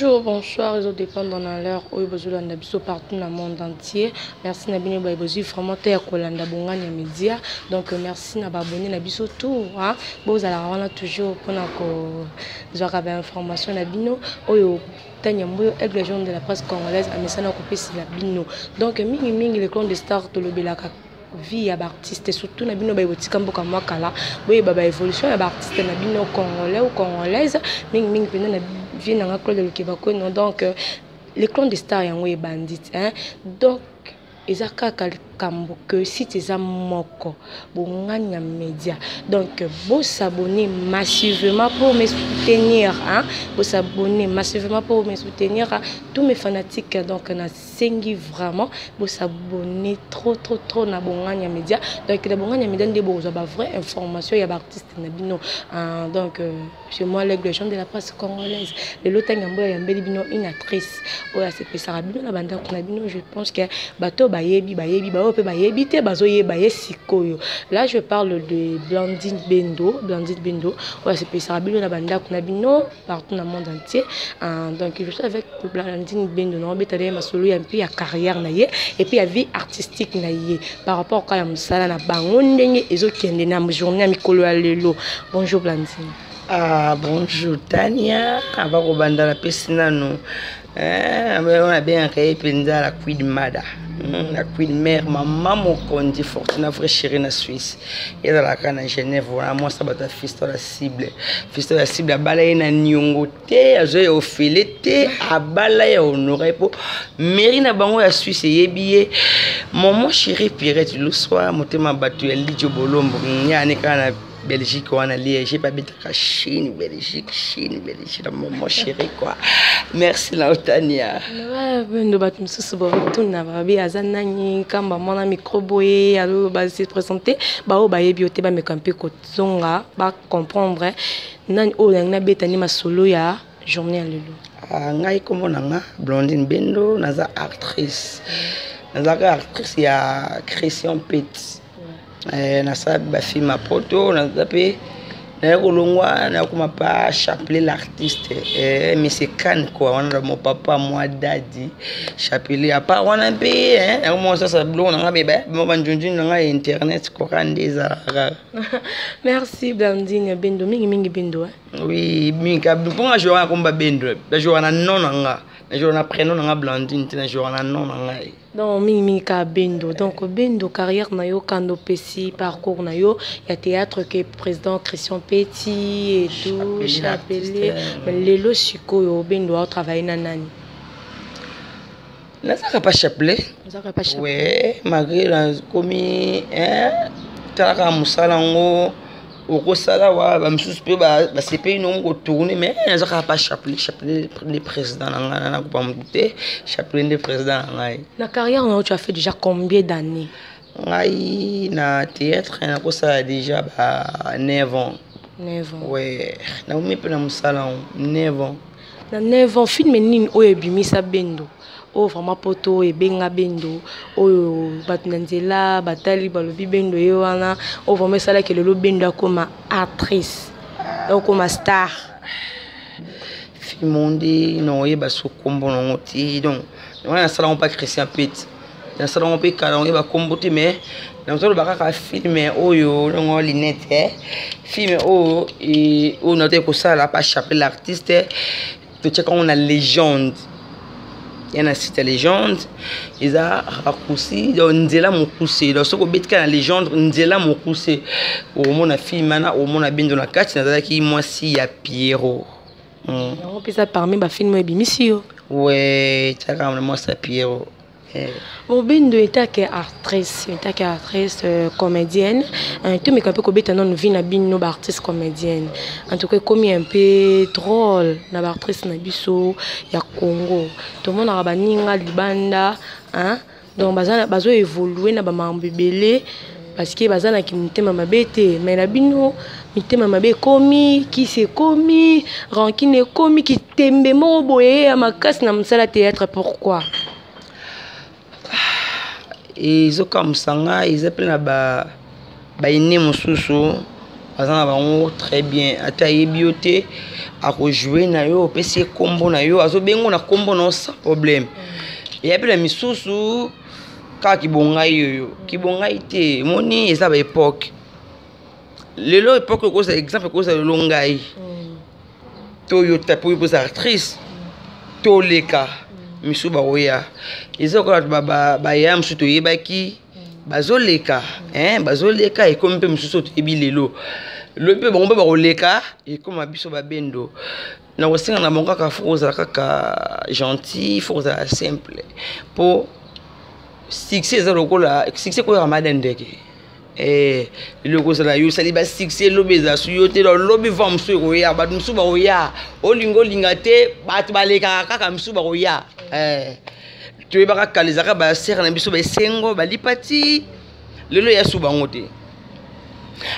Bonjour, bonsoir, ezodépendre na l'heure oyo bozolanda biso partout na monde entier. Merci na bino baye bozwi vraiment te ya kolanda Bongani ya Média. Donc merci na baabonné na biso tout, hein. Bozalaka wana toujours mpona kozwaka bainformation na bino oyo Tania Mboyo, aigle jaune de la presse congolaise, amesana kopesela bino. Donc mingi mingi le clan de star tolobelaka vie ya baartiste, surtout na bino baye botika mboka mwa kala, boyeba baévolution ya baartiste na bino congolais ou congolaise, mingi mingi mpenza na vie nanga Claude Lukeba Kweno. Donc le clan de star yango ebandi, hein. Donc eza kaka likambo ke site eza moko Bongani ya Média. Donc bosabonner massivement pour me soutenir, hein. Bosabonner massivement pour me soutenir, hein, tous mes fanatiques. Donc nasengi vraiment bosabonner trop trop trop na Bongani ya Média. Donc na Bongani ya Média nde bokozwa ba vraie information ya baartiste na bino, hein. Donc chez moi, l'aigle jaune de la presse congolaise, lelo ntango yango yambeli bino une actrice oyo asepesaka bino na bandako na bino. Je pense que bato bayebi, bayebi, baoyo mpe bayebi te bazoyeba ye sikoyo. Là, je parle de Blandine Bendo. Blandine Bendo oyo asepesaka bino na bandako na bino partout na monde entier. Donc je suis avec Blandine Bendo na obetala ye masolo ya mpe ya carrière na ye et puis ya vie artistique na ye par rapport ka ya mosala na bango ndenge ezokende na journée ya mikolo ya lelo. Bonjour Blandine. Ah, bonjour Tania. Avant kobanda, napesi nano nabengaka ye mpenza la queen mada, la queen mère, mama mokonzi Fortuna, vrai chéri na Suisse, ezalaka na Genève wana, mwasi bato ya fisto la cible, fisto ya cible. Abala ye na niongo te, azwa ya ofele te, abala ya honore mpo mairie na bango ya Suisse eyebi ye. Momo chéri Pierrette Luswa, motema bato ya Lidio Bolombo, ye ane kaka na Belgique wana, Liège, mpe abetaka Chine, Belgique, Chine, Belgique na momo chéri quoi. Merci na Otania. Bendo, bato mosusu batuna babi aza nani, nkamba mwana micro boye aloba se présente. Baoyo bayebi yo te bameka mpe kozonga bacomprendre nani oyo nangi nabetani masolo ya journée ya lelo. Ah, ngai nkombo na nga Blondine Bendo, naza actrice, nazalaka actrice ya Christian Pet. Nasala bafilm ya poto, naza mpe naye kolongwa, nakoma pa Chapelet l'artiste, monsieur Kane quoi, wana mon papa, moi dadi Chapelet. Apa wana mpe nakoma sasa biloko na nga mo banjunjuni na ngai internet koka nde ezalaka. Merci Blandine Bendo, mingimingi Bendo, hein? Oui, mingi mpo nga jouaka komba Bendo, najouaka na nom na nga, najouaka na prénom na nga Blandine te, najouaka na nom na ngai. Donc mingimingi kaka Bendo. Donc Bendo, carrière na yo kanda opesi parcours na yo ya théâtre ke président Christian Petit et tout Chapelet, lelo sikoyo Bendo aotravaille na nani? Nazaka pa Chapelet. Ozalaka pa Chapelet? Ouais, malgré nakomi talaka mosala yango okosala wa bamisusu mpe basepeli nongo kotourne, mais nazaka pa Chapelet. Chapelet nde président na ngai, nakopa motu te, Chapelet nde président na ngai. Na carrière na yo, tu as fait déjà combien d'années? Ngai na théâtre nakosala déjà ba 9 ans. 9 ans? Ouais, nakomi mpe na mosala yango 9 ans. Na 9 ans, film nini oyo ebimisa Bendo, oyo vraiment poto ebenga Bendo, oyo bato na nzela batali balobi Bendo ye wana, oyo vraiment esalaki lelo Bendo akoma actrice, akoma star? Film nde na oyeba so kombo nango te. Donc wana nasalango mpa Christian Pet, nasalango mpe kala, oyeba kombo te, mais nazoloba kaka film oyo nango linete, film oyo oyo natoki kosala pa Chapelet l'artiste, totiaka yango na légende ya na site ya légende, eza raccourci, donc nzela mokuse. Donc soki obetika na légende nzela mokuse, okomona film wana, okomona Bendo na kati, nazalaki mwasi ya Pierrot. Yango mpe eza parmi bafilm oyo ebimisi yo? Ouais, tiaka na mwasi ya Pierrot. Bon, Bendo, etake actrice, etake actrice comédienne, tomeka mpe kobeta nano vie na bino baartiste comédienne. En tout cas ekomi un peu drôle na baartrice na biso ya Congo. Tomonaka baninga libanda, hein? Donc bazo évolue na bamakambo ebele parce que baza na mitema mabe te, mais na bino mitema mabe ekomi, kisi ekomi, rancune ekomi, kitembe moko boye ya makasi na mosala théâtre. Pourquoi? Ezokamwisa ngai, eza mpe na baine mosusu baza na bango très bien, ata ayebi yo te. Akojoue na yo, opesi ye nkombo na yo, azobengo na nkombo na yo sans problème. Eya mpe na misusu kaka kibongai oyo kibongai te, emoni eza ba époque. Lelo époque ekozala, exemple ekozala lelo ngai to yo ta po yo kozala actrice, toleka misusu bakoya. Eza lokola bato baya mosusu toyebaki bazoleka, hein, bazoleka, ekomi mpe mosusu toyebi lelo, lobi mpe bango mpe bakoleka, ekoma biso babendo. Na kosenga na bango kaka, faut kozala kaka gentil, faut kozala simple, mpo succès eza lokola succès koyaka mada ndeke. Eloko ozala yo osali basuccès, lobi ezala su yo te, lobi va mosusu ekoya, bato mosusu bakoya, olinga olinga te, bato balekaka kaka, mosusu bakoya. Toyebaka kala ezalaka basere na biso baesengo balipati, lelo ya su bango te.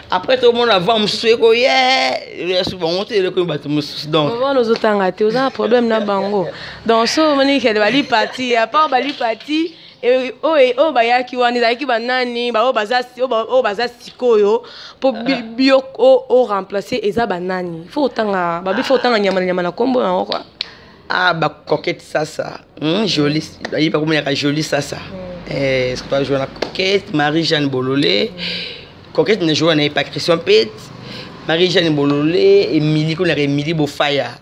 Après tomona va mosusu ekoya, lelo ya su bango te, lelo ekomi bato mosusu. Donc wana ozotanga te, oza na problème na bango. Donc so omoni kele balipati, à part balipati oyo bayaki wana, ezalaki banani? Baoyo baza sikoyo mpo bio oremplace eza banani? Faut otanga babi, faut otanga nyama na nyama na nkombo yango quoi. Ah, bacoquette sasa, joli, bayebi bakomonaka joli sasa. Est-ce que tu na Coquette, Marie-Jeanne Bololé, Coquette na joue na ye pa Christian Pet, Marie-Jeanne Bololé, Émilie, konaka Émilie Bofaya,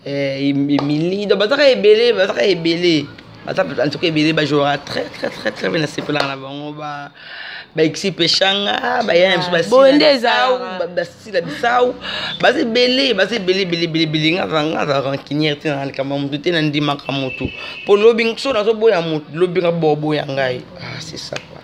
Émilie. Donc bazaka ebele, bazaka ebele, baza en tout cas ebele, bajouera très très très très bien. Nasepelaka na bango, baexi peshanga baya na biso, basila bisau, baza ebele, baza ebele ebele ebele ebele. Nga aza rancunière te na likambo ya motu te, na ndimaka motu, mpo lobi so nazoboya motu, lobi nga boboya ngai. Ah, c'est ça quoi.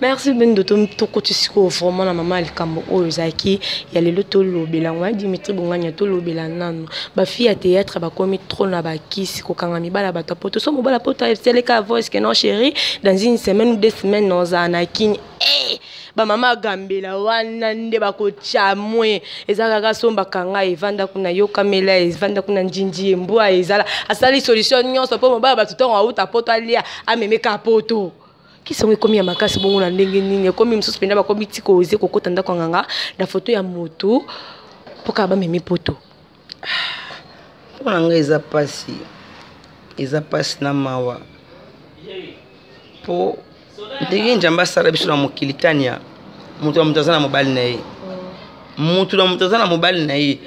Merci Bendo. Tokoti sikoyo vraiment na mama ya likambo oyo ezalaki ya lelo. Tolobela ngo ya Dimitri Bongania, tolobela nanu bafille ya théâtre bakomi trop na bakisi, kokanga mibala bato ya poto. So mobala poto eseleka voice ke non chéri, dans une semaine ou 2 semaines nozala na kini. Eh, bamama agambela wana nde bakotya mwe, eza kaka so bakanga evanda kuna, yokamela evanda kuna, njinji embwa ezala asali solution nyonso mpo mobala bato ntongo auta poto alia amemeka poto. Kisango ekomi ya makasi bongo na ndenge nini? Ekomi mosusu mpenza bakomi tika oze kokota ndako ya nganga na foto ya motu mpo kaka bamemi poto. Mpo na ngai eza mpasi, eza mpasi na mawa, mpo ndenge Nzambe asala biso na mokili, tania moto na moto aza na mobali na ye, moto na moto aza na mobali na ye.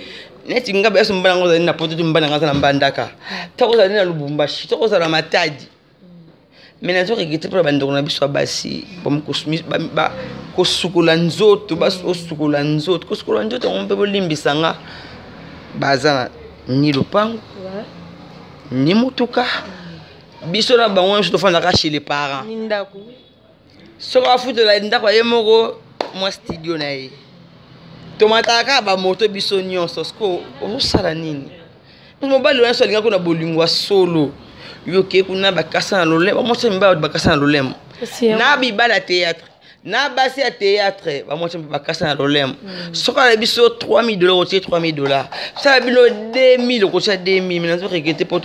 Neti nga bayaso, mobali yango ozali na poto te, mobali nanga aza na Mbandaka, toko ozali na Lubumbashi, toko ozala na Matadi. Mais nazo regretter mpona bandeko na biso ya basi, kosukola nzoto, osukola nzoto, kosukola nzoto yango mpe bolimbisa nga, baza na ni lopango ni motuka. Biso na bango nyonso tofandaka chez les parents. Soki afutela ndako ye moko, mwa studio na ye, tomataka kaka bamoto biso nyonso. Siko ozosala nini? Mobali wana so alingaki na bolingo ya solo, yo ke kuna bakasa na lolemo, bamwasi mibali bato bakasa na lolemo, na bibali ya théâtre na basi ya théâtre, bamwasi bakasa na lolemo. Soki ala biso 3000 dollars, otie 3000 dollars, sala bino 2000, okotia 2000. Mais nazo regretter mpo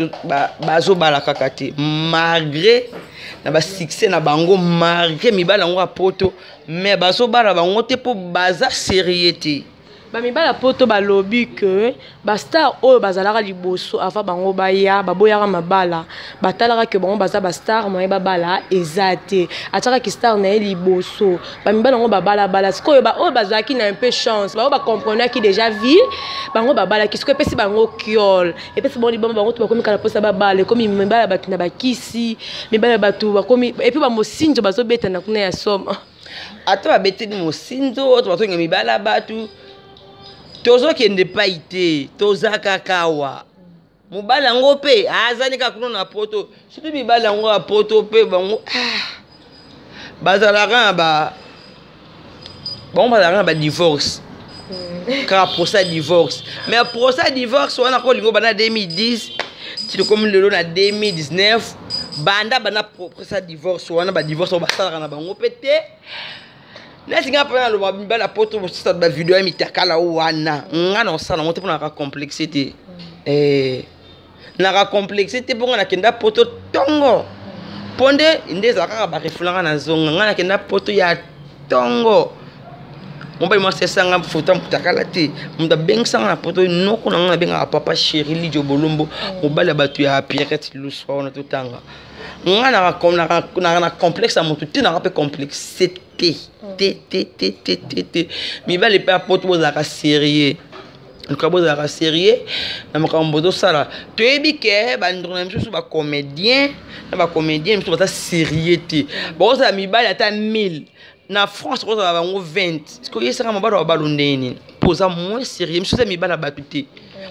bazobala kaka te, malgré na basuccès na bango, malgré mibali yango ya poto, mais bazobala bango te mpo baza sérieux te. Bamibali ya poto balobi ke bastar oyo bazalaka liboso avant bango baya, baboyaka mabala, batalaka ke bango baza bastar, moye babala eza te, atiakaki star na ye liboso. Bamibali yango babalabala. Sikoyo oyo bazalaki na un peu chance, baoyo bacomprenaki déjà vie, bango babalaki. Sikoyo epesi bango kiole, epesi bango libama, bango to bakomi kala mposa babala, ekomi mibali ya bato na bakisi, mibali ya bato bakomi et puis bamosinzo bazobetana kuna ya soma. Ata babeteli mosinzo to batonga mibala bato, tozokende pai te, toza kaka awa. Mobali yango mpe azali kaka kuna na poto. Surtout mibali yango ya poto mpe bango, ah, bazalaka na ba bango bazalaka na badivorce, kaka procès ya divorce. Mais procès ya divorce wana, ko olingo banda 2010 ti tokomi lelo na 2019, banda procès ya divorce wana, badivorce oyo basalaka na bango mpe te. Neti nga mpe naloba, mibali ya poto bosala bavideo ya mitakala wana, nga na kosala yango te, mpo naka complexe te. Naka complexe te, mpo nga nakenda poto ntongo, mpo nde ezala kaka barefulanga na zonga. Nga nakenda poto ya ntongo. Mobali mwasi esanga foto ya mutakala te. Moto abengisanga na poto noko na nga nabengaka papa chéri Lidio Bolombo, mobali ya bato ya Pierrette Luswa wana totanga. Nga naka na complexe ya moto te, naka mpe complexe te te te te te te te. Mibali mpe ya poto bozalaka sérieux. En tout cas bozalaka sérieux na makambo bozosala. Toyebi ke bandeko na misusu bacomédien na bacomédien misusu baza sérieux te. Bakozala mibali ata 1000 na France, kozala bango 20. Sikoyo yesaka mobali wa balo ndenge nini mpo oza moins sérieux? Misusu eza mibali ya bato te.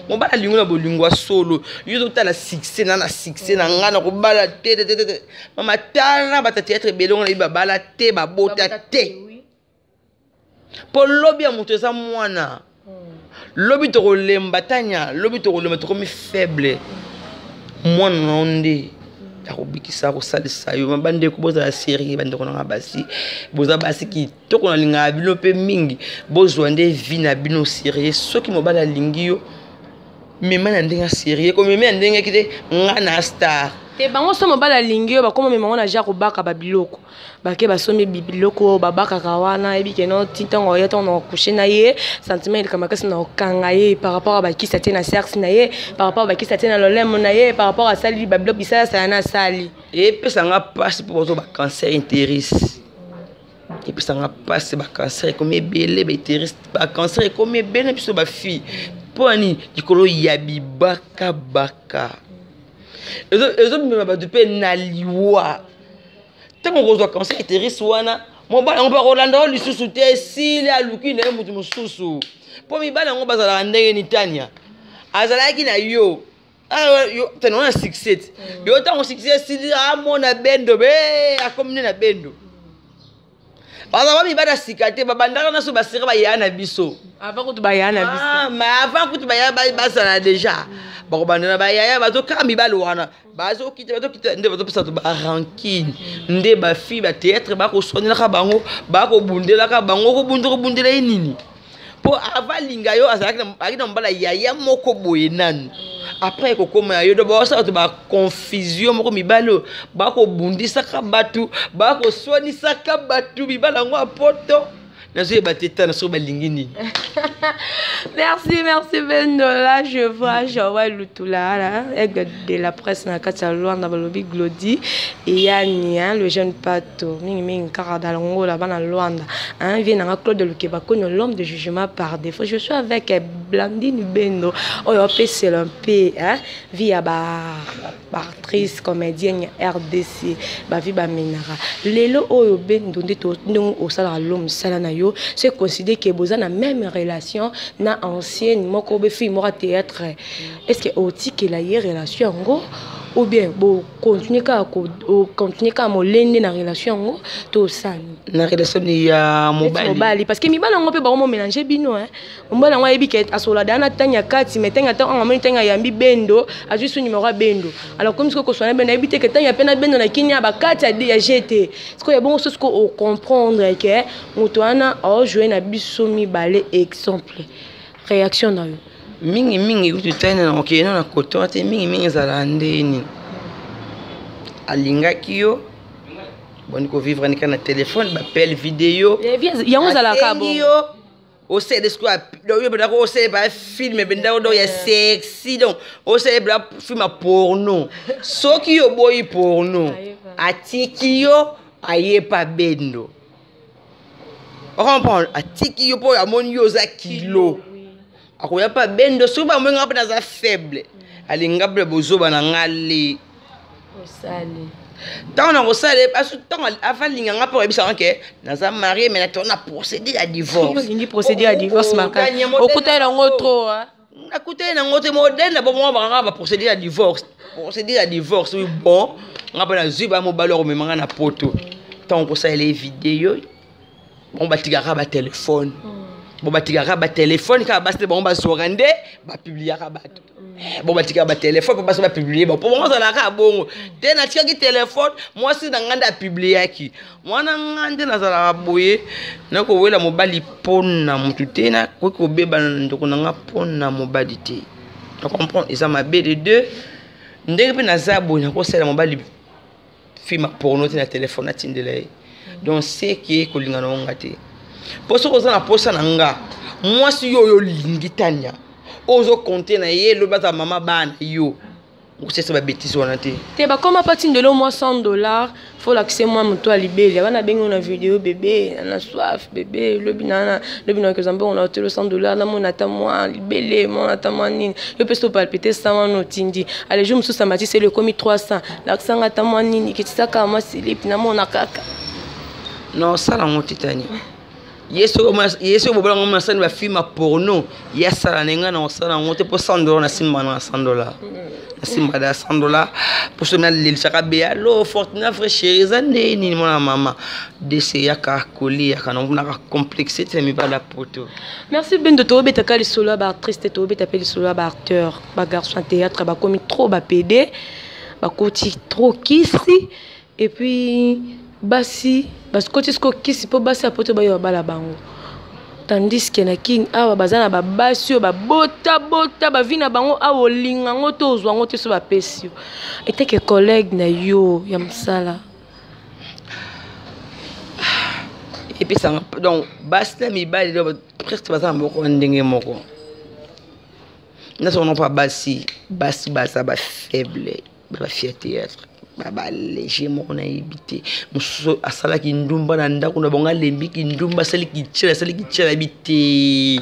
Mobali alingi na bolingo ya solo, yo ozotala succès na succès na ngai na kobala te te te te. Mama, tala bato ya théâtre ebele ngo nayebi babala te, babota te, mpo lobi ya moto eza mwana. Lobi tokolemba, tanya, lobi tokolemba, tokomi faible. Mwana na yo nde akobikisa, akosalisa yo. Bandeko, bozala sérieux. Bandeko nanga basi, boza basi kitoko, nalingaka bino mpe mingi. Bozwa nde vie na bino sérieux. Soki mobali alingi yo, mema na ndenge ya sérieux, komema ya ndenge te nga na star. Te, bango so mobali alingi yo, bakoma memango na ja kobaka babiloko, bake basombi biloko oyo babakaka wana. Yebi ke no ti ntango oya, ntango na kocoucher na ye, sentiment eleka makasi na kokanga ye par rapport a bakisi atie na sexe na ye, par rapport a bakisi atie na lolemo na ye, par rapport asali babiloko bisalasala na asali. Epesanga mpasi mpo bazwa bacancer utérus. Epesanga mpasi, bacancer ekomi ebele, bautérus, bacancer ekomi ebele. Biso bafille, mpo ani likolo ya bibakabaka ezobimema bato mpe na liwa. Ntango kozwa cancer utérus wana, mobali yango mpe akolanda yo lisusu te. Esili, aluki na ye moto mosusu. Mpo mibali yango bazalaka ndenge ni? Tania azalaki na yo tana wana succès te. Yo ntango succès esili, amona bendo be akomi nde na bendo. Bazala bamibali ya sika te, babandaka na so basika baya na biso. Avant kutu baya na biso. Ah, mais avant kutu baya, bazala déjà bakobanda na bayaya. Bazokaka mibali wana, bazokita, bazokita nde bazopesa bato barancune. Nde bafille bathéâtre bakoswanelaka bango, bakobundelaka bango. Kobunda, kobundela ye nini? Mpo avant alinga yo, azalaki na mobala yaya moko boye nanu, après ekokóma ya yo. Do basala bato baconfusion moko. Mibali oyo bakobundisaka bato, bakoswanisaka bato, mibali yango ya poto, nazoyeba te tana soki balingi nini. Merci, merci Bendo. Là, je vois Joël Lutula, là, aigle de la presse na kati ya Luanda, balobi Glody Eyani, hein, le jeune pato mingi mingi kaka dalongo là-bas na Luanda, hein, vient nanga Claude Lukeba Konyo, l'homme de jugement par défaut. Je suis avec Blandine Bendo oyo apesela mpe, hein, vie ya ba baactrice comédienne ya RDC, bavie bamenaka lelo oyo. Bendo, nde ndenge osalaka lo mosala na yo, c'est considéré ke boza na même relation na ancienne moko be fille moko ya théâtre. Est ce que otikela ye relation yango ou bien bocontinue kaka, ocontinue kaka molende na relation yango to osani? Na relation ya mobali? Mobali, parce que mibali yango mpe bango momélange bino, hein. Mobali yango ayebi ke asola daa na ntangi ya kati, mais ntangi ata amoni, ntangi ayambi Bendo, azwi su numéro ya Bendo. Alors komi sikoyo koswana Bendo, ayebi te ke ntangi ape na Bendo na kini ya bakati ya gt. Sikoyo ya bongo so sikoyo ocomprendre ke moto wana aojoue na biso mibale. Exemple, réaction na yo? Mingimingi kutu tani na okende na kote wana te. Mingimingi ezalaka ndeni alingaki yo, boni kovivre nika na telefone, baappel vidéo. Yango ezalaka. Asengi yo osele sikoyo yo bendako, osele bafilm bendako donc ya sexy, donc osele benda film ya porno. Soki yo boyi porno, atiki yo, ayepa Bendo, ocomprendre? Atiki yo mpo amoni yo oza kilo, akoya mpe Bendo. Soki bamoi nga mpe naza faible, alinga mpe bozoba na nga le Osali. Ntango na kosala, asu ntango alinga nga mpe oyebisaka ke naza marié, mais nato na procédé ya divorce. Olingi procédure ya divorce makasi, okutani yango trop, hein? Nakutani nango te. Modèle na bongo bakanga baprocédure ya divorce, procédure ya divorce. Oui, bon, nga mpe nazwi ba mobali okomema nga na poto. Ntango kosalela ye vidéo, bango batikaka batelefone, bo batikaka batelefone kaka basi te. Bango bazwaka nde bapubliaka bato. Bo batikaka batelefone mpo basi bapublie bango, mpo bango azalaka bongo te. Natikaki telefone, mwasi na ngai nde apubliaki mwana. Ngai nde nazalaka boye, nakowela mobali mpo na motu te, nakoki kobebana na ndeko na nga mpo na mobali te. Na comprendre eza mabe de deux. Ndenge mpe naza boye, nakosalela mobali film porno te na telefone, natindela ye. Donc c'est que kolinga na nga te. Mpo soki oza na posa na nga, mwasi yo oyo olingi Tania, oyo ozokonte na ye lobi aza mama bana yo, okosesa babetise wana te. Te, bakoma pa tindelo mwa $100, fo lakise mwa moto ya libele wana, abengi na video: "Bebe, na soif, bebe, lobi na lobi na kozwa mbongo na hotelo $100, namona ata mwa libele, mona ata mwa nini." Yo mpe so palpite 100 wana otindi. Ale jour mosusu amatisi, elo ekomi 300: "Lakisanga ata mwa nini, kitisaka mwa slip, namona kaka." Non, osala yango te, Tani. Ye soki bobolango masani bafilm ya porno, ye asala na ngai na kosala yango te. Mpo $100 nasimba na $100, nasimba da $100, mpo soki nalelisaka be: "Allo, Fortuna, vrai chéri, eza nde nini, mwana mama dese, yaka kolia." Naka complexe te na mibala poto. Merci, Bendo. Tobetaka lisolo ya baactrice te, tobeta mpe lisolo ya baacteur. Bagarçon ya théâtre bakomi trop bapédé, bakoti trop kisi, et puis basi bakoti sikoyo kisi mpo basi ya poto bayo babala bango, tandis que na King awa baza na babasi oyo babotabota bavi na bango awa. Olinga yango to ozwa yango te, so bapesi yo eteke collègue na yo ya mosala. Epesanga donc basi na mibali presque baza na moko ndenge moko. Nyonso mpa basi, basi baza bafaible, bafille ya théâtre baléger moko, nayebi te. Mosusu asalaki ndumba na ndako na bango, alembiki ndumba, asali kitiele, asali kitiele, ayebi te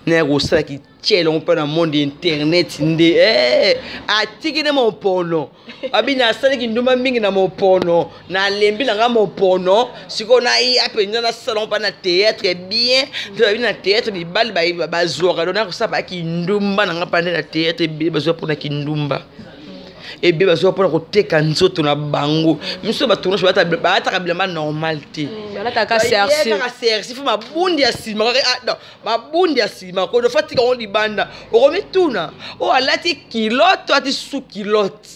naya kosala kitiele yango mpe na monde internet nde atiki nde mopono. Abi nasaliki ndumba mingi na mopono, nalembi na nga mopono, sikoyo naya mpenza nasala ngo mpa na théâtre bien. Nde babi na théâtre mibali bazwaka, donc nakosala bayaki ndumba na nga mpa nde na théâtre. Ebele bazwa mpona kindumba, ebe bazwa mpona koteka nzoto na bango. Miso batournage, balataka bilamba normal te. Balataka serci. Kaka serci, fo mabundi ya nsima, mabundi ya nsima kono fa tika ngo libanda. Okomituna oyo alati culotte, alati sous culotte.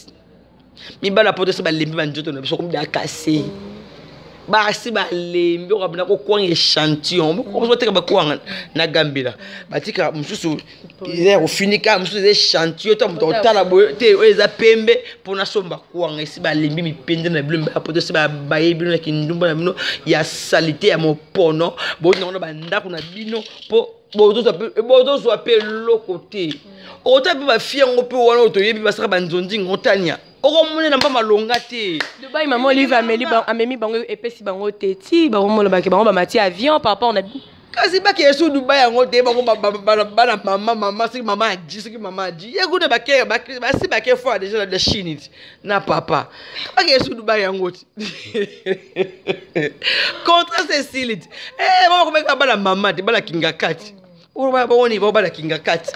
Mibala poto so balembi banzoto na biso, komi bakase basi balembi, okabina kokwanga échantillon, bateka bakwanga na Gambela, batika mosusu eza ya kofinika, mosusu eza échantillon. To moto otala boye te, oyo eza pembe mpona somba kwanga. Esi balembi mipende na bino ya poto, esi baye bino na kindumba na bino ya saleté ya mopono, botinango na bandako na bino mpo bozozwa mpe eloko te. Okota mpe bafille yango mpe wana oyo toyebi basaka banzondingo, otania okomonela mpa malonga te. Dubai, mama Olive amemi bango, epesi bango te, ti bakomolobaki bango bamati avion par rapport na Kasi bakeye su Dubai yango te. Bango bana mama, mama soki mama adi, soki mama adi ye kuna, bake basi bake fois déjà na Chine ti na papa, bakeye su Dubai yango ti contrat esili ti bakomeka bana mama te, bana kinga kati boni bao bana kinga kati.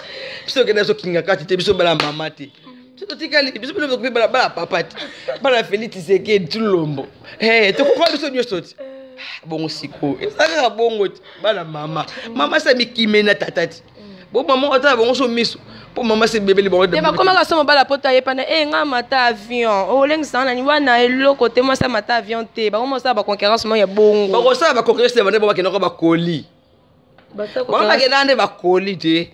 Biso okenda biso kinga kati te, biso bana mama te, biso totikali biso bino bana bana papa te, bana Félix Tshisekedi Tshilombo, tokoka biso nyonso ti bongo. Sikoyo eza kaka bongo ti bana mama, mama sa mikime na tata ti bo mama otala bongo so miso mpo mama se bebeli bango. Te, bakomaka so mobala poto ayepana e nga mata avion, olengisanga nani wana eloko te, mwasi amata avion te. Bakoma osala baconcurrence mo ya bongo. Bakosala baconcurrence na bande, bo bakendaka bakoli, bango bakendaka nde bakoli te,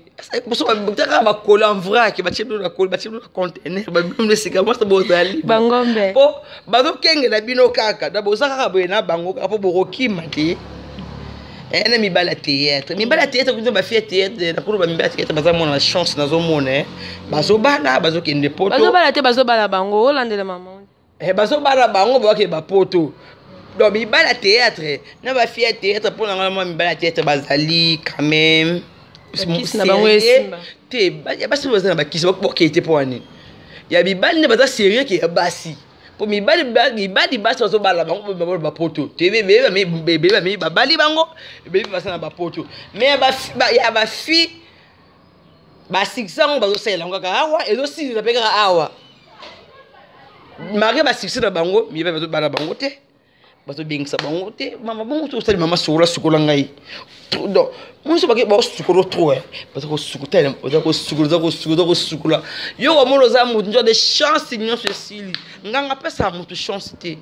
kaka bakoli en vrac, batie bino na koli, batie bino na conteneur, babino esika mwasi bozali. Bangombe. Mpo bazokengela bino kaka da boza kaka boye na bango kaka mpo bokokima te. Na mibali ya théâtre, mibali ya théâtre kuza, bafille ya théâtre, nakolo bamibali ya théâtre baza mona na chance, nazomona bazobala, bazokende poto. Bazobala te, bazobala bango, olandela mama. Bazobala bango, bakende bapoto. Donc mibali ya théâtre na bafille ya théâtre, mpo na ngai mwa mibali ya théâtre bazali quand même Bakisi na bango esimba. Te, ya basi baza na bakisi, bokei te. Mpo wani ya mibali nde baza sérieux ke ya basi, mpo mibali, mibali basi bazobala bango bapoto te, ebele babali bango, ebele baza na bapoto. Mais ya bafille, basuccès yango bazosalela yango kaka awa, ezosilisa mpe kaka awa. Malgré basuccès na bango, mibali bazobala bango te, bazobengisa bango te. Mama, bongo tosali mama sukola, sukola ngai. Donc moso bake baosukola trop, baza kosukola, baza kosukola, baza kosukola, baza kosukola. Yo komona oza motu nzo de chance nyonso esili. Nganga apesaka motu chance te,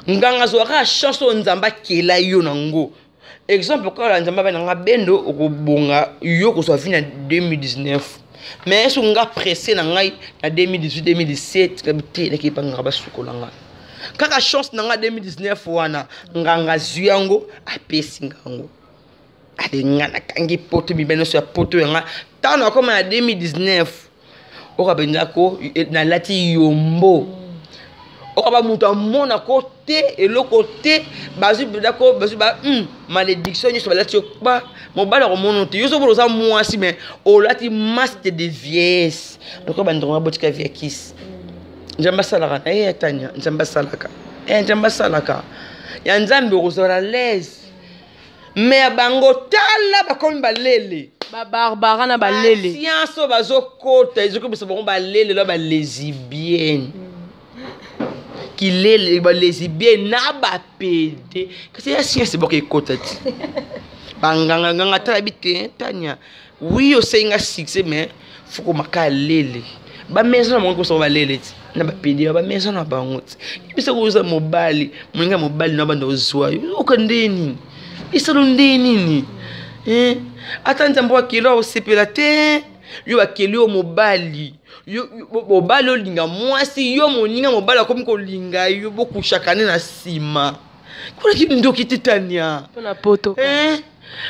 nganga azwaka chance oyo Nzambe akela yo nango. Exemple, kaka Nzambe abe nanga bendo okobonga, yo kozwa vie na 2019, mais so nga pressé na ngai na 2018, 2017 te, nakeyeba nganga basukola nga. Kaka chance na nga 2019 wana, nganga azwi yango, apesi nga yango. Ale nga nakangi poto, mibali nyonso ya poto ya nga. Ntango nakoma na 2019, oka mpenza ko nalati yombo. Oka ba moto amona ko te, eloko te, bazwi mpenza ko, bazwi ba, malédiction nyonso balati yo ba, mobali akomona te. Yo soki oza mwasi, mais olati masque de vieillesse. Donc bandeko nga botika vie ya kisi. Nzambe asalaka na ye, Tania, Nzambe asalaka. Nzambe asalaka. Ya Nzambe okozala l'aise. Mais ya bango tala bakomi balele. Ba barbara na balele. Science oyo bazokota ezokobisa bango balele la ba lesbienne. Kilele ba lesbienne na ba PD. Kasi ya science boka ekota ti. Banganga nganga tala bite Tania. Oui, osenga succès mais faut komaka lele. Ba maison na bango kosa ba lele ti. Na ba PD ba maison na bango ti. Biso koza mobali, moninga mobali na banda ozwa yo. Oka ndeni. Isalo ndeni nini? Eh, ata nzambe akelo osepela te. Yo akeli yo mobali. Yo mobali olinga mwasi, yo moninga mobali akomi kolinga yo bokushaka ne na sima. Kuna kindoki te Tania. Pona poto. Eh?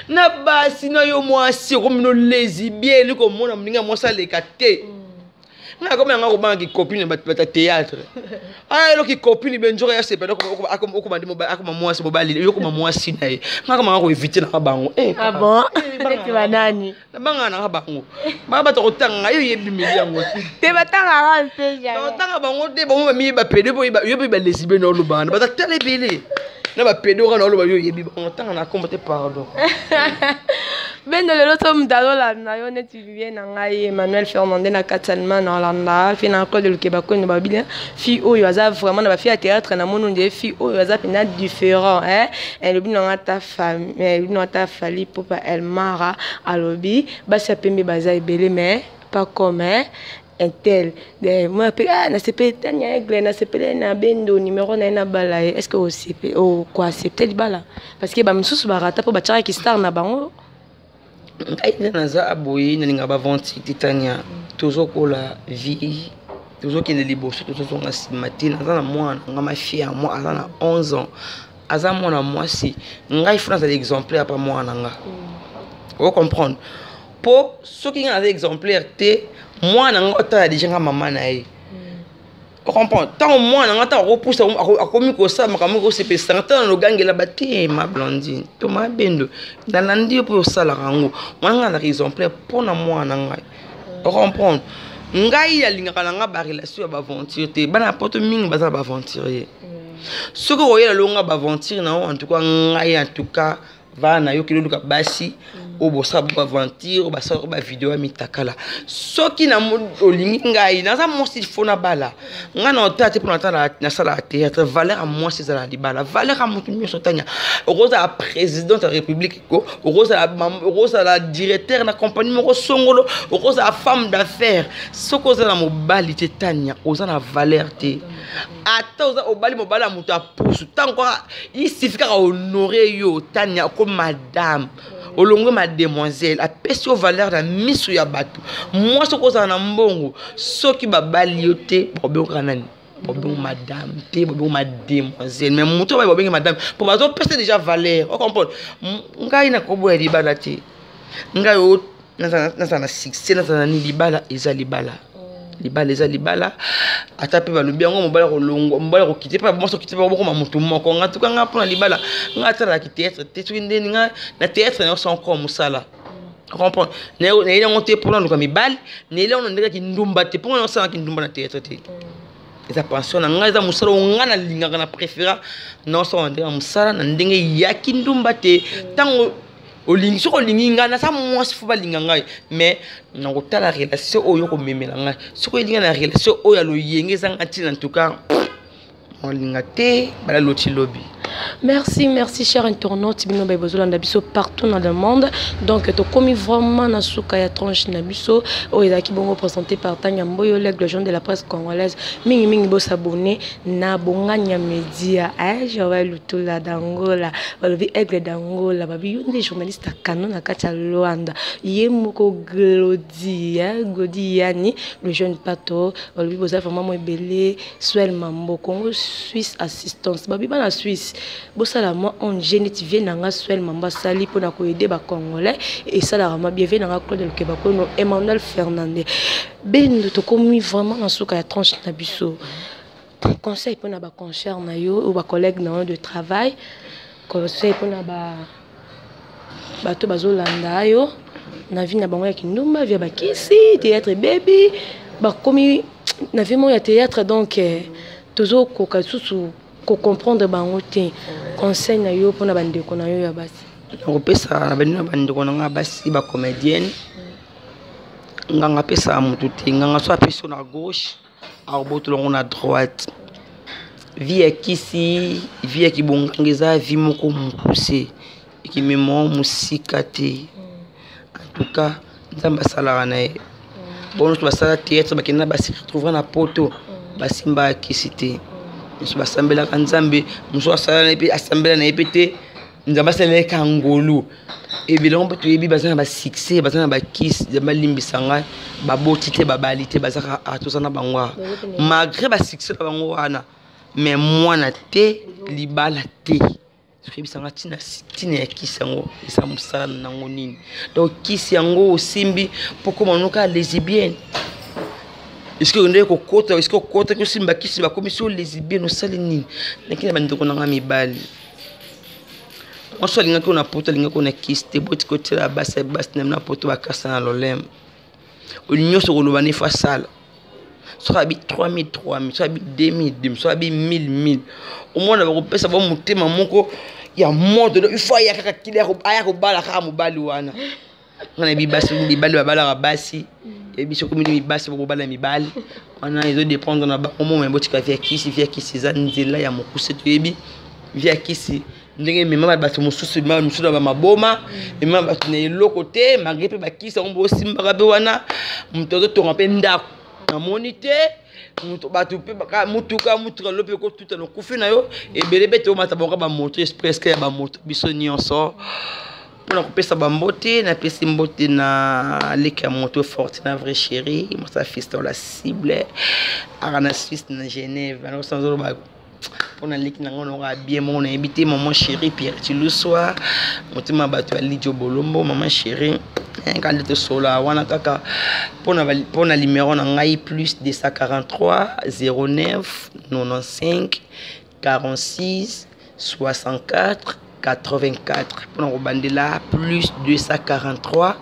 Na basi na yo mwasi okomi no lesbienne komona moninga mwasi aleka te. Nga komi yanga kobanga ki copine bato bata théâtre. Ah eloki copine benjoka ya sepela okoma ndi mobali akoma mwasi mobali yo koma mwasi na ye. Nga koma ko éviter na bango. Eh ah bon? Neti banani? Na banga na bango. Ba bato kotanga yo yebi meli yango te. Te batanga ra mpe ja. Batanga bango te bango ba mi ba pede bo yo be ba lesbienne na loba na bata tele bele. Na ba pede wana oloba yo yebi bango tanga na kombo te pardon. Bendo lelo so mdalola na yo neti vie na ngai Emmanuel Fernandez na kati Allemagne na Hollande fi na Claude Lukeba Kondo ba bien fi oyo aza vraiment na ba fi ya théâtre na mono nde fi oyo aza pena différent hein elobi na ngata famille elobi na ngata Fally Ipupa Elmara alobi basi ya pembe baza ebele mais pas comme hein un tel moi pe ah na sepele tanya aigle na sepele na bendo numéro na ye na bala ye est-ce que osepe o quoi accepter libala parce que ba misusu ba rata po ba tiaka ki star na bango. Ngai nde naza aboye nalinga ba vente te Tania. Tozokola vie, tozokende liboso, tozozonga nsima te. Naza na mwana nga ma fille ya moi aza na 11 ans, aza mwana mwasi. Ngai fo nazala exemplaire pa mwana nga. O comprendre? Po soki nga naza exemplaire te, mwana nga otala déjà nga mama na ye. O comprendre? Tango mwana nga tango akopusa akomi kosala makambo kosepelisa nga, tango nalogangela ba te ma Blandine to ma Bendo, nalandi yo mpo osalaka yango. Mwana nga azalaka exemplaire mpo na mwana ngai. O comprendre? Ngai nalingaka na nga ba relation ya ba aventure te. Bana ya poto mingi baza na ba aventurier. Soki okoyela longa ba aventure na yo, en tout cas ngai en tout cas va na yo kilo luka basi oyo bosala bo aventure, oyo basala ba video ya mitakala. Soki na olingi ngai naza mwasi il faut na bala. Ngai na otala te mpo natala nasala théâtre. Valeur ya mwasi ezala na libala, valeur ya moto nyonso Tania. Okozala présidente ya république ko, okozala directeur na compagnie moko songolo, okozala femme d'affaires. Soki oza na mobali te Tania, oza na valeur te. Ata oza obali mobali ya moto ya pusu, tango kaka il suffit kaka honorer yo Tania ko madame. Olongwe ma demoiselle, apesi yo valeur na miso ya bato. Moi soki ozala na mbongo, soki babali yo te, babengaka nani? Babengi madame te, babengi ma demoiselle. Mais moto oyo babengi madame, po bazopesa déjà valeur. O comprendre? Ngai nakoboya libala te. Ngai oyo nazala na succès, nazala na nini, libala eza libala. Libala eza libala. Ata pe balobi yango mobali akolongwa, mobali akokite pe mwasi akokite pe bokoma motu moko. Nga tuka nga mpona libala, nga atalaki théâtre te, soki ndeni nga na théâtre na yo encore mosala. Comprendre? Na ye yango te mpona luka mibali, na ye yango na ndenge kindumba te, mpona osala kindumba na théâtre te. Eza pension na nga, eza mosala oyo nga nalingaka na préféra na osala na ndenge ya mosala, na ndenge ya kindumba te. Ntango olingi, soki olingi ngai, naza mwasi fo balinga ngai, mais na kotala relation oyo okomemela ngai. Soki olingi na relation oyo ya loyenge ezanga ntina, en tout cas, olinga te, bala loti lobi. Merci, merci cher internaute, bino ba bozolanda biso partout dans le monde. Donc tokomi vraiment na suka ya tranche na biso oyo ezalaki bongo présenté par Tania Mboyo, l'aigle jaune de la presse congolaise. Mingi mingi bo s'abonner na Bonganya Media. Eh, Joël Lutula d'Angola, balobi aigle d'Angola, babi yo nde journaliste canon na kati ya Luanda. Ye moko Glody, hein, Glody Yani, le jeune pato, balobi boza vraiment mo ebele, Swel Mambo Congo. Suisse Assistance. Babi bana Suisse, bosala mwa ONG neti vie na nga Swel Mambo asali mpo na koyede ba Congolais, esalaka mwa bien. Vie na nga Claude Lukeba Kono, Emmanuel Fernandez. Bendo tokomi vraiment na suka ya tranche na biso. Conseil mpo na ba consoeurs na yo ou ba collègues na yo de travail, conseil mpo na ba bato bazolanda yo na vie na bango ya kindumba, vie ya bakisi, théâtre ebebi, bakomi na vie moko ya théâtre, donc tozokoka lisusu kocomprendre bango te. Conseil na yo mpona bandeko na yo ya basi? Nakopesa na bino na bandeko na nga basi bacomédienne, nganga apesaka motu te. Nganga so apesi yo na gauche, akobotola yango na droite. Vie ya kisi, vie ya kibonganga eza vie moko mokuse, ekimema mosika te. En tout cas, Nzambe asalaka na ye. Bongo nyonso basala théâtre, bakenda, basi retrouver na poto, basimbaka kisi te. Nyonso basambelaka Nzambe. Mosusu asala na ye mpe, asambela na ye mpe te, Nzambe asala ye ka ngolu. Ebele yango mpe toyebi, baza na basuccès, baza na bakisi. Nzambe alimbisa ngai, baboti te, babali te, baza kaka toza na bango awa malgré basuccès na bango wana, mais mwana te, libala te. Soyebisanga ntina, ntina ya kisi yango eza mosala nango nini? Donc kisi yango osimbi mpo koma noka lesbienne, eske nde kokota, eske okotaki osimba kisi, bakomisi yo lesbienne, osali nini? Naki na bandeko na nga mibali, mwasi alingaki na poto, alingaki na kisi te. Boti kotiela basi, basi na poto bakasa na lolemo nyonso koloba nefo asala. Soki abi 3000, 3000, soki abi 2000, 2000, soki abi 1000, 1000, omona bakopesa ba motema moko ya moto. Donc il faut aya kaka kili, aya kobala kaka mobali wana. Nga nayebi basi mibali babalaka basi, yebi soki mini mibasi bakobala mibali wana, ezodépendre na bango mo. Me botika vie ya kisi. Vie ya kisi eza nzela ya mokuse. Toyebi vie ya kisi ndenge emema bato mosusu, emema mosusu na bamaboma, emema bato na eloko te, malgré mpe bakisi yango bosimbaka mpe wana. Moto azotonga mpe ndako, namoni te moto, bato mpe mutuka, mutuka lo mpe ekotuta, nokufi na yo. Ebele mpe toomata bango bamoto express ya bamoto. Biso nyonso mpona kopesa bambote, napesi mbote na leki ya moto forte na vrai chéri mosa fiston la cible aka na Suisse, na Genève. Anazoloba mpona leki nango noko bien moko nayebi te, maman chéri Pierre Tiluswa, motema bato ya Lidio Bolombo, mama chéri kaka nde tosola wana kaka. Mpona numéro na ngai, plus 243 09 95 46 64 84. Mpona kobandela, plus 243,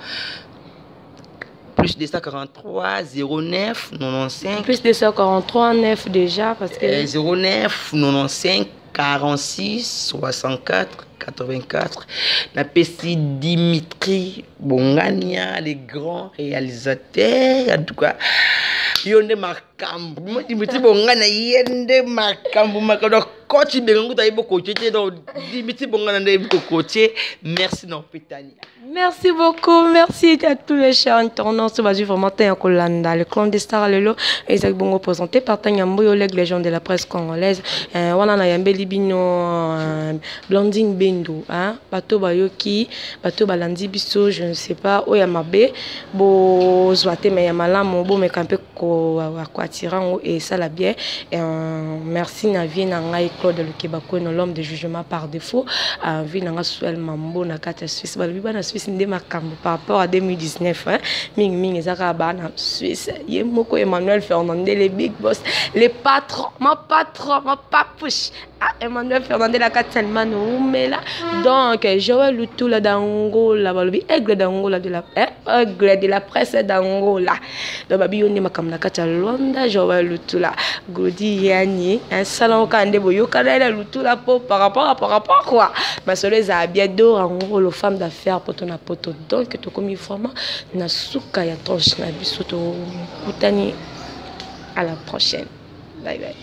plus 243 09 95. Plus 243 9 déjà, parce que 09 95 46 64 84. Napesi Dimitri Bongania, le grand réalisateur. En tout cas, yo nde makambo. Dimitri Bongania, ye nde makambo, makambo. Coach Bengangu tayebi kocoacher te, donc Dimitri Bongania nde yebi kocoacher. Merci na opetani. Merci beaucoup, merci à tous les chers internautes. Bazui vraiment temps kolanda le clan des stars lelo ezaki bongo présenté par Tanya Mboyo, l'aigle légende de la presse congolaise. Wana na yambeli bino Blandine Bendo, hein, bato bayoki, bato balandi biso, je ne sais pas oya mabe bozwa te, mais ya malamu bomeka mpe koattirer yango et esala bien. Merci na vie na ngai Claude Lukeba Kweno, l'homme de jugement par défaut, vie na nga Suel Mambo na kati ya Suisse. Balobi bana Suisse nde makambo par rapport à 2019, hein? Mingi mingi eza kaka bana Suisse. Ye moko Emmanuel Fernandez, le big boss, le patron, ma patron, ma papouche, ah, Emmanuel Fernandez na kati ya Allemagne umela. Donc Joël Lutula d'Angola, balobi aigle d'Angola, de la, eh, aigle de la presse d'Angola. Donc babi yo nde makambo na kati ya Luanda. Joël Lutula, Glodi Yani, salon kaka nde boyokana ye na Lutula po par rapport à par rapport quoi, masolo ezala bien. Dora Ngolo, femme d'affaires poto na poto. Donc tokomi vraiment na suka ya tranche na biso. Tokutani à la prochaine, bye bye.